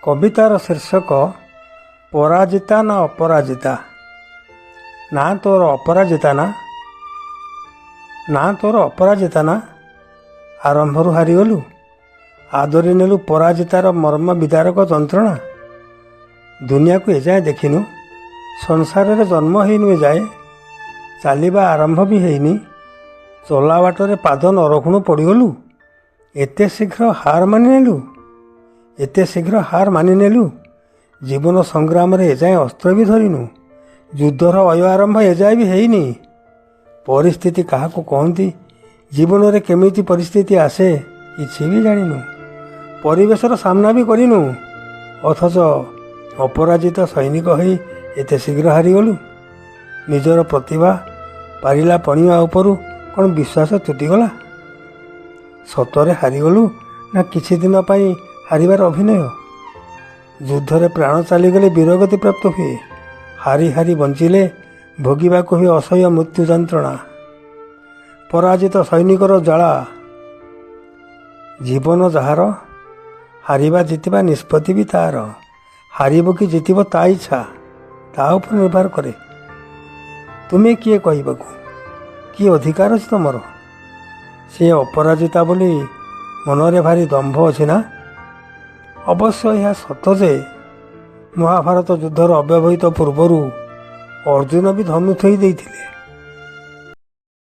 କବିତାର ଶୀର୍ଷକ ପରାଜିତା ନା ଅପରାଜିତା। ନା ତୋର ଅପରାଜିତା ନା, ନା ତୋର ଅପରାଜିତା ନା। ଆରମ୍ଭରୁ ହାରିଗଲୁ, ଆଦରି ନେଲୁ ପରାଜିତାର ମର୍ମ ବିଦାରକ ଯନ୍ତ୍ରଣା। ଦୁନିଆକୁ ଏଯାଏଁ ଦେଖିନୁ, ସଂସାରରେ ଜନ୍ମ ହେଇନୁ ଏଯାଏ, ଚାଲିବା ଆରମ୍ଭ ବି ହେଇନି, ଚଲା ବାଟରେ ପାଦ ନ ରଖୁଣୁ ପଡ଼ିଗଲୁ। ଏତେ ଶୀଘ୍ର ହାର ମାନିନେଲୁ, ଏତେ ଶୀଘ୍ର ହାର ମାନିନେଲୁ। ଜୀବନ ସଂଗ୍ରାମରେ ଏଯାଏଁ ଅସ୍ତ୍ର ବି ଧରିନୁ, ଯୁଦ୍ଧର ଅୟ ଆରମ୍ଭ ଏଯାଏଁ ବି ହେଇନି। ପରିସ୍ଥିତି କାହାକୁ କହନ୍ତି, ଜୀବନରେ କେମିତି ପରିସ୍ଥିତି ଆସେ କିଛି ବି ଜାଣିନୁ, ପରିବେଶର ସାମ୍ନା ବି କରିନୁ, ଅଥଚ ଅପରାଜିତ ସୈନିକ ହୋଇ ଏତେ ଶୀଘ୍ର ହାରିଗଲୁ। ନିଜର ପ୍ରତିଭା ପାରିଲା ପଣିଆ ଉପରୁ କ'ଣ ବିଶ୍ୱାସ ତୁଟିଗଲା? ସତରେ ହାରିଗଲୁ ନା କିଛି ଦିନ ପାଇଁ ହାରିବାର ଅଭିନୟ? ଯୁଦ୍ଧରେ ପ୍ରାଣ ଚାଲିଗଲେ ବୀରଗତି ପ୍ରାପ୍ତ ହୁଏ, ହାରି ହାରି ବଞ୍ଚିଲେ ଭୋଗିବାକୁ ହୁଏ ଅସହ୍ୟ ମୃତ୍ୟୁ ଯନ୍ତ୍ରଣା। ପରାଜିତ ସୈନିକର ଜ୍ୱାଳା। ଜୀବନ ଯାହାର, ହାରିବା ଜିତିବା ନିଷ୍ପତ୍ତି ବି ତାର। ହାରିବ କି ଜିତିବ ତା ଇଚ୍ଛା, ତା ଉପରେ ନିର୍ଭର କରେ। ତୁମେ କିଏ କହିବାକୁ? କି ଅଧିକାର ଅଛି ତୁମର? ସେ ଅପରାଜିତା ବୋଲି ମନରେ ଭାରି ଦମ୍ଭ ଅଛି ନା? ଅବଶ୍ୟ ଏହା ସତ ଯେ ମହାଭାରତ ଯୁଦ୍ଧର ଅବ୍ୟବହିତ ପୂର୍ବରୁ ଅର୍ଜୁନ ବି ଧନୁ ଥୋଇ ଦେଇଥିଲେ।